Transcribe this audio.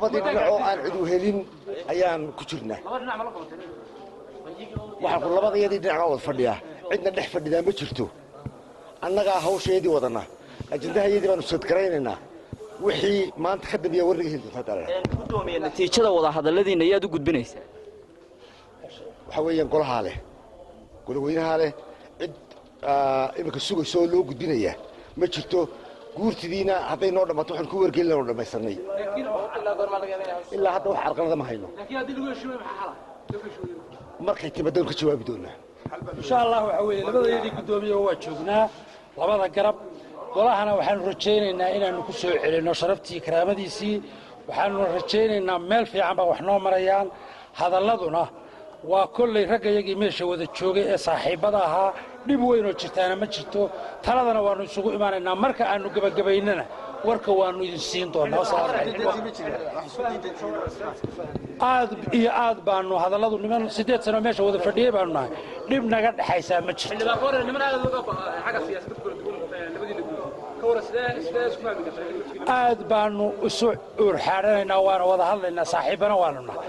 Labadii dhinac oo aan cid u helin ayaan ku jirnaa. Waxaan ku labadayadii dhinac baa wada fadhiyaa, cidna dhex fadhidaa ma jirto. Annagaa hawshayadii wadanaa, ajendahayadii baanu sadgaraynaynaa. Wixii maanta ka dambeeya warnaga heli doontaa. Gudoomiye, natiijada wadahadalladiina ayaad u gudbinaysaa? Waxaa weeyaan golahaa leh, goloweynahaa leh. Cid iminka sugayso oo loo gudbinayaa ma jirto. Guurtidiina hadday noo dhamaato waxaan ku wargelin oo dhammaysanay. Ilaa hadda wax carqalada ma hayno. Markay timaadaan ka jawaabi doonaa insha Allah. Waxaa weeye labadayadii guddoomiye waa joognaa, labada garab. Golahana waxaanu rajaynaynaa inaannu ku soo celinno sharaftii, karaamadiisii. Waxaanu rajaynaynaa meel fiican baa wax noo marayaan. Hadalladuna waa kollay raggayagii meesha wada joogay ee saaxiibbada ahaa. Dhib weynoo jirtaana ma jirto. Taladana waannu isugu imaanaynaa. Marka aanu gebagabaynana warka waannu idin siin doonaa. Aad iyo aad baanu hadalladu, niman 8 sano meesha wada fadhiyey baanu nahay. Dhib naga dhexaysaa ma jirto. Aad baanu isu uurxaadhanaynaa, waana wada hadlaynaa, saaxiibbana waanu nahay.